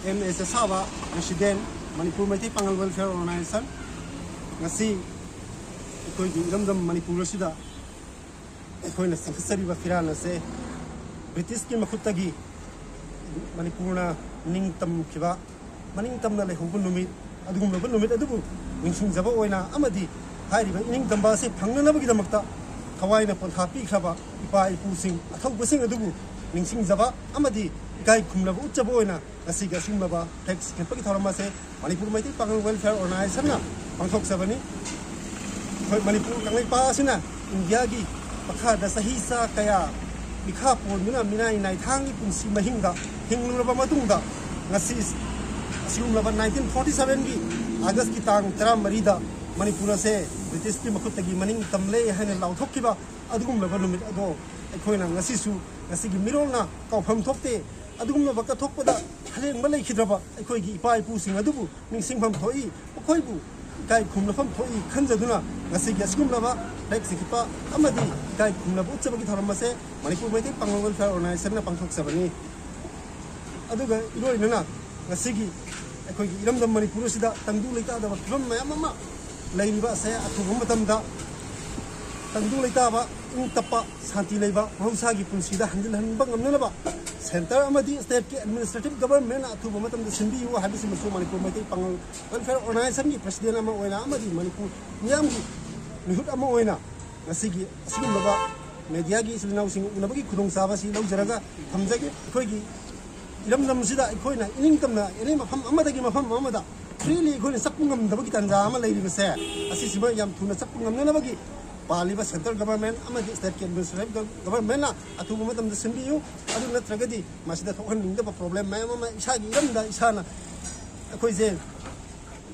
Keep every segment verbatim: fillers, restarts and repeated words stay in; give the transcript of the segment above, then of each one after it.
M ꯑꯦꯁ ꯑꯁꯥꯕ, president, Manipur Meitei ꯄꯥꯉꯜ welfare organisation. ꯉꯁꯤ ꯑꯩꯈꯣꯏꯒꯤ ꯏꯔꯝꯗꯝ ꯃꯅꯤꯄꯨꯔ ꯑꯁꯤꯗ ꯑꯩꯈꯣꯏꯅ ꯆꯤꯡꯈꯠꯆꯔꯤꯕ ꯐꯤꯔꯥꯜ ꯑꯁꯦ ꯕ꯭ꯔꯤꯇꯤꯁꯀꯤ ꯃꯈꯨꯠꯇꯒꯤ ꯃꯅꯤꯄꯨꯔꯅ ꯅꯤꯡꯇꯝꯈꯤꯕ, ꯃꯅꯤꯡꯇꯝꯅ ꯂꯩꯍꯧꯕ ꯅꯨꯃꯤꯠ, ꯑꯗꯨꯒꯨꯝꯂꯕ ꯅꯨꯃꯤꯠ ꯑꯗꯨꯕꯨ ꯅꯤꯡꯁꯤꯡꯖꯕ ꯑꯣꯏꯅ ꯑꯃꯗꯤ ꯍꯥꯏꯔꯤꯕ ꯏꯅꯤꯡꯇꯝꯕ ꯑꯁꯤ ꯐꯪꯅꯅꯕꯒꯤꯗꯃꯛꯇ ꯊꯋꯥꯏꯅ ꯄꯣꯟꯊꯥ ꯄꯤꯈ꯭ꯔꯕ ꯏꯄꯥ ꯏꯄꯨꯁꯤꯡ, ꯑꯊꯧꯕꯁꯤꯡ ꯑꯗꯨꯕꯨ ꯅꯤꯡꯁꯤꯡꯖꯕ ꯑꯃꯗꯤ ꯏꯀꯥꯏ ꯈꯨꯝꯅꯕ ꯎꯠꯆꯕ ꯑꯣꯏꯅ ꯉꯁꯤꯒꯤ ꯑꯁꯤꯒꯨꯝꯂꯕ ꯐ꯭ꯂꯦꯒ ꯆꯤꯡꯈꯠꯄꯒꯤ ꯊꯧꯔꯝ ꯑꯁꯦ ꯃꯅꯤꯄꯨꯔ ꯃꯩꯇꯩ ꯄꯥꯉꯜ ꯋꯦꯜꯐꯤꯌꯔ ꯑꯣꯔꯒꯅꯥꯏꯖꯦꯁꯟꯅ ꯄꯥꯡꯊꯣꯛꯆꯕꯅꯤ꯫ ꯑꯩꯈꯣꯏ ꯃꯅꯤꯄꯨꯔ ꯀꯪꯂꯩꯄꯥꯛ ꯑꯁꯤꯅ ꯏꯟꯗꯤꯌꯥꯒꯤ ꯃꯈꯥꯗ ꯆꯍꯤ ꯆꯥ ꯀꯌꯥ ꯃꯤꯈꯥ ꯄꯣꯟꯗꯨꯅ ꯃꯤꯅꯥꯏ ꯅꯥꯏꯊꯥꯡꯒꯤ ꯄꯨꯟꯁꯤ ꯃꯍꯤꯡꯗ ꯍꯤꯡꯂꯨꯔꯕ ꯃꯇꯨꯡꯗ, ꯉꯁꯤ ꯑꯁꯤꯒꯨꯝꯂꯕ ꯅꯥꯏꯟꯇꯤꯟ ꯐꯣꯔꯇꯤ ꯁꯚꯦꯟꯒꯤ ꯑꯥꯒꯁꯀꯤ ꯇꯥꯡ ꯇꯔꯥꯃꯔꯤꯗ ꯃꯅꯤꯄꯨꯔ ꯑꯁꯦ ꯕ꯭ꯔꯤꯇꯤꯁꯀꯤ ꯃꯈꯨꯠꯇꯒꯤ ꯃꯅꯤꯡ ꯇꯝꯂꯦ ꯍꯥꯏꯅ ꯂꯥꯎꯊꯣꯛꯈꯤꯕ ꯑꯗꯨꯒꯨꯝꯂꯕ ꯅꯨꯃꯤꯠ ꯑꯗꯣ ꯑꯩꯈꯣꯏꯅ ꯉꯁꯤꯁꯨ, ꯉꯁꯤꯒꯤ ꯃꯤꯔꯣꯜꯅ ꯀꯥꯎꯐꯝ ꯊꯣꯛꯇꯦ꯫ ꯑꯗꯨꯒꯨꯝꯂꯕ ꯀꯠꯊꯣꯛꯄꯗ ꯍꯂꯦꯡꯕ ꯂꯩꯈꯤꯗ꯭ꯔꯕ ꯑꯩꯈꯣꯏꯒꯤ ꯏꯄꯥ ꯏꯄꯨꯁꯤꯡ ꯑꯗꯨꯕꯨ ꯅꯤꯡꯁꯤꯡꯐꯝ ꯊꯣꯛꯏ, ꯃꯈꯣꯏꯕꯨ ꯏꯀꯥꯏ ꯈꯨꯝꯅꯐꯝ ꯊꯣꯛꯏ ꯈꯟꯖꯗꯨꯅ ꯉꯁꯤꯒꯤ ꯑꯁꯤꯒꯨꯝꯂꯕ ꯐ꯭ꯂꯦꯒ ꯆꯤꯡꯈꯠꯄ ꯑꯃꯗꯤ ꯏꯀꯥꯏ ꯈꯨꯝꯅꯕ ꯎꯠꯆꯕꯒꯤ ꯊꯧꯔꯝ ꯑꯁꯦ ꯃꯅꯤꯄꯨꯔ ꯃꯩꯇꯩ ꯄꯥꯉꯜ ꯋꯦꯜꯐꯤꯌꯔ ꯑꯣꯔꯒꯅꯥꯏꯖꯦꯁꯟꯅ ꯄꯥꯡꯊꯣꯛꯆꯕꯅꯤ꯫ ꯑꯗꯨꯒ ꯏꯔꯣꯏꯅꯅ ꯉꯁꯤꯒꯤ ꯑꯩꯈꯣꯏꯒꯤ ꯏꯔꯝꯗꯝ ꯃꯅꯤꯄꯨꯔ ꯑꯁꯤꯗ ꯇꯪꯗꯨ ꯂꯩꯇꯥꯗꯕ ꯐꯤꯕꯝ ꯃꯌꯥꯝ ꯑꯃ ꯂꯩꯔꯤꯕ ꯑꯁꯦ ꯑꯊꯨꯕ ꯃꯇꯝꯗ ꯇꯪꯗꯨ ꯂꯩꯇꯥꯕ, ꯏꯪ ꯇꯞꯄ, ꯁꯥꯟꯇꯤ ꯂꯩꯕ ꯃꯍꯧꯁꯥꯒꯤ ꯄꯨꯟꯁꯤꯗ ꯍꯟꯖꯤꯜꯍꯟꯕ ꯉꯝꯅꯅꯕ ꯁꯦꯟꯇꯔ ꯑꯃꯗꯤ ꯁ꯭ꯇꯦꯠꯀꯤ ꯑꯦꯗꯃꯤꯅꯤꯁꯇ꯭ꯔꯦꯇꯤꯚ ꯒꯕꯔꯟꯃꯦꯟꯅ ꯑꯊꯨꯕ ꯃꯇꯝꯗ ꯁꯤꯟꯕꯤꯌꯨ ꯍꯥꯏꯕꯁꯤꯃꯁꯨ ꯃꯅꯤꯄꯨꯔ ꯃꯩꯇꯩ ꯄꯥꯉꯜ ꯋꯦꯜꯐꯤꯌꯔ ꯑꯣꯔꯒꯅꯥꯏꯖꯦꯁꯟꯒꯤ ꯄ꯭ꯔꯁꯤꯗꯦꯟ ꯑꯃ ꯑꯣꯏꯅ ꯑꯃꯗꯤ ꯃꯅꯤꯄꯨꯔ ꯃꯤꯌꯥꯝꯒꯤ ꯃꯤꯍꯨꯠ ꯑꯃ ꯑꯣꯏꯅ ꯉꯁꯤꯒꯤ ꯑꯁꯤꯒꯨꯝꯂꯕ ꯃꯦꯗꯤꯌꯥꯒꯤ ꯏꯆꯤꯜ ꯏꯅꯥꯎꯁꯤꯡ ꯎꯅꯕꯒꯤ ꯈꯨꯗꯣꯡꯆꯥꯕ ꯑꯁꯤ ꯂꯧꯖꯔꯒ ꯊꯝꯖꯒꯦ꯫ ꯑꯩꯈꯣꯏꯒꯤ ꯏꯔꯝꯗꯝꯁꯤꯗ ꯑꯩꯈꯣꯏꯅ ꯏꯅꯤꯡꯇꯝꯅ ꯑꯦꯅꯤ ꯃꯐꯝ ꯑꯃꯗꯒꯤ ꯃꯐꯝ ꯑꯃꯗ ꯐ꯭ꯔꯤꯂꯤ ꯑꯩꯈꯣꯏꯅ ꯆꯠꯄ ꯉꯝꯗꯕꯒꯤ ꯇꯥꯟꯖꯥ ꯑꯃ ꯂꯩꯔꯤꯕꯁꯦ, ꯑꯁꯤꯁꯤꯃ ꯌꯥꯝ ꯊꯨꯅ ꯆꯠꯄ ꯉꯝꯅꯅꯕꯒꯤ ꯄꯥꯜꯂꯤꯕ ꯁꯦꯟꯇ꯭ꯔꯦꯜ ꯒꯕꯔꯟꯃꯦꯟ ꯑꯃꯗꯤ ꯁ꯭ꯇꯦꯠꯀꯤ ꯑꯦꯗꯃꯤꯅꯤꯁꯇ꯭ꯔꯦꯇꯤꯚ ꯒꯕꯔꯟꯃꯦꯟꯅ ꯑꯊꯨꯕ ꯃꯇꯝꯗ ꯁꯤꯟꯕꯤꯌꯨ꯫ ꯑꯗꯨ ꯅꯠꯇ꯭ꯔꯒꯗꯤ ꯃꯁꯤꯗ ꯊꯣꯛꯍꯟꯅꯤꯡꯗꯕ ꯄ꯭ꯔꯣꯕ꯭ꯂꯦꯝ ꯃꯌꯥꯝ ꯑꯃ ꯏꯁꯥꯒꯤ ꯏꯔꯝꯗ ꯏꯁꯥꯅ ꯑꯩꯈꯣꯏꯁꯦ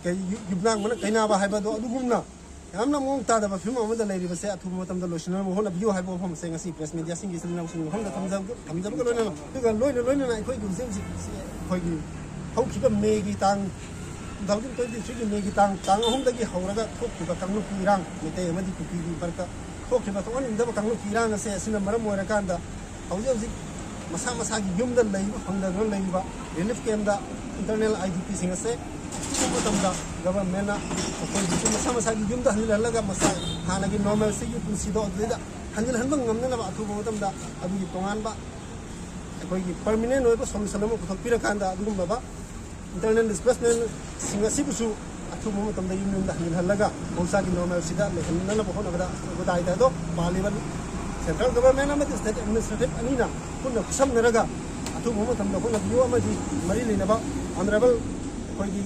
ꯀꯩ-, ꯌꯨ-, ꯌꯨꯝꯅꯥꯡꯕꯅ ꯀꯩꯅꯥꯕ ꯍꯥꯏꯕꯗꯣ ꯑꯗꯨꯒꯨꯝꯅ ꯌꯥꯝꯅ ꯃꯑꯣꯡ ꯇꯥꯗꯕ ꯐꯤꯕꯝ ꯑꯃꯗ ꯂꯩꯔꯤꯕꯁꯦ ꯑꯊꯨꯕ ꯃꯇꯝꯗ ꯂꯣꯏꯁꯤꯟꯅꯕ ꯍꯣꯠꯅꯕꯤꯌꯨ ꯍꯥꯏꯕ ꯋꯥꯐꯝ ꯑꯁꯦ ꯉꯁꯤ ꯄ꯭ꯔꯦꯁ ꯃꯦꯗꯤꯌꯥꯁꯤꯡꯒꯤ ꯏꯆꯤꯜ ꯏꯅꯥꯎꯁꯤꯡꯒꯤ ꯃꯐꯝꯗ ꯊꯝꯖꯕ-, ꯊꯝꯖꯕꯒ ꯂꯣꯏꯅꯅ, ꯑꯗꯨꯒ ꯂꯣꯏꯅ ꯂꯣꯏꯅꯅ ꯑꯩꯈꯣꯏꯒꯤ ꯍꯧꯖꯤꯛ ꯍꯧꯖꯤꯛ ꯑꯩꯈꯣꯏꯒꯤ ꯍꯧꯈꯤꯕ ꯃꯦꯒꯤ ꯇꯥꯡ, ꯇꯨ ꯊꯥꯎꯖꯟ ꯇ꯭ꯋꯦꯟꯇꯤ ꯊ꯭ꯔꯤꯒꯤ ꯃꯦꯒꯤ ꯇꯥꯡ, ꯇꯥꯡ ꯑꯍꯨꯝꯗꯒꯤ ꯍꯧꯔꯒ ꯊꯣꯛꯈꯤꯕ ꯀꯥꯡꯂꯨꯞꯀꯤ ꯏꯔꯥꯡ, ꯃꯩꯇꯩ ꯑꯃꯗꯤ ꯀꯨꯀꯤꯒꯤ ꯃꯔꯛꯇ ꯊꯣꯛꯈꯤꯕ ꯊꯣꯛꯍꯟꯅꯤꯡꯗꯕ ꯀꯥꯡꯂꯨꯞꯀꯤ ꯏꯔꯥꯡ ꯑꯁꯦ ꯑꯁꯤꯅ ꯃꯔꯝ ꯑꯣꯏꯔꯀꯥꯟꯗ ꯍꯧꯖꯤꯛ ꯍꯧꯖꯤꯛ ꯃꯁꯥ ꯃꯁꯥꯒꯤ ꯌꯨꯝꯗ ꯂꯩꯕ ꯐꯪꯗꯗꯨꯅ ꯂꯩꯔꯤꯕ, ꯔꯤꯂꯤꯐ ꯀꯦꯝꯞꯇ ꯏꯟꯇꯔꯅꯦꯜ ꯑꯥꯏ ꯗꯤ ꯄꯤꯁꯤꯡ ꯑꯁꯦ ꯑꯊꯨꯕ ꯃꯇꯝꯗ ꯒꯚꯔꯟꯃꯦꯟꯅ ꯃꯈꯣꯏꯕꯨꯁꯨ ꯃꯁꯥ ꯃꯁꯥꯒꯤ ꯌꯨꯝꯗ ꯍꯟꯖꯤꯜꯍꯜꯂꯒ ꯃꯁꯥ ꯍꯥꯟꯅꯒꯤ ꯅꯣꯔꯃꯦꯜꯁꯤꯒꯤ ꯄꯨꯟꯁꯤꯗꯣ ꯑꯗꯨꯗꯩꯗ ꯍꯟꯖꯤꯜꯍꯟꯕ ꯉꯝꯅꯅꯕ ꯑꯊꯨꯕ ꯃꯇꯝꯗ ꯑꯗꯨꯒꯤ ꯇꯣꯉꯥꯟꯕ ꯑꯩꯈꯣꯏꯒꯤ ꯄꯔꯃꯤꯅꯦꯟ ꯑꯣꯏꯕ ꯁꯣꯂꯨꯁꯟ ꯑꯃ ꯄꯨꯊꯣꯛꯄꯤꯔꯀꯥꯟꯗ ꯑꯗꯨꯒꯨꯝꯂꯕ ꯏꯟꯇꯔꯅꯦꯜ ꯗꯤꯁꯄ꯭ꯂꯦꯁꯃꯦꯟꯁꯤꯡ ꯑꯁꯤꯕꯨꯁꯨ ꯑꯊꯨꯕ ꯃꯇꯝꯗ ꯌꯨꯝ ꯌꯨꯝꯗ ꯍꯟꯖꯤꯜꯍꯜꯂꯒ ꯃꯍꯧꯁꯥꯒꯤ ꯅꯣꯔꯃꯦꯜꯁꯤꯗ ꯂꯩꯍꯟꯅꯅꯕ ꯍꯣꯠꯅꯕꯗ ꯑꯆꯧꯕ ꯗꯥꯏꯇ ꯑꯗꯣ ꯄꯥꯜꯂꯤꯕ ꯁꯦꯟꯇ꯭ꯔꯦꯜ ꯒꯚꯔꯟꯃꯦꯟ ꯑꯃꯗꯤ ꯁ꯭ꯇꯦꯠ ꯑꯦꯗꯃꯤꯅꯤꯁꯇ꯭ꯔꯦꯇꯤꯚ ꯑꯅꯤꯅ ꯄꯨꯟꯅ ꯈꯨꯠꯁꯝꯅꯔꯒ ꯑꯊꯨꯕ ꯃꯇꯝꯗ ꯍꯣꯠꯅꯕꯤꯌꯨ ꯑꯃꯗꯤ ꯃꯔꯤ ꯂꯩꯅꯕ ꯑꯣꯅꯔꯦꯕꯜ ꯑꯩꯈꯣꯏꯒꯤ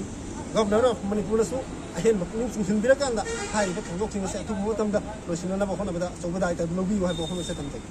ꯒꯚꯔꯅꯔ ꯑꯣꯐ ꯃꯅꯤꯄꯨꯔꯗꯁꯨ ꯑꯍꯦꯟꯕ ꯄꯨꯛꯅꯤꯡ ꯆꯤꯡꯁꯤꯟꯕꯤꯔꯀꯥꯟꯗ ꯍꯥꯏꯔꯤꯕ ꯊꯧꯗꯣꯛꯁꯤꯡ ꯑꯁꯤ ꯑꯊꯨꯕ ꯃꯇꯝꯗ ꯂꯣꯏꯁꯤꯟꯅꯅꯕ ꯍꯣꯠꯅꯕꯗ ꯑꯆꯧꯕ ꯗꯥꯏꯇ ꯑꯗꯨ ꯂꯧꯕꯤꯌꯨ ꯍꯥꯏꯕ ꯋꯥꯐꯝ ꯑꯁꯤ ꯊꯝꯖꯒꯦ꯫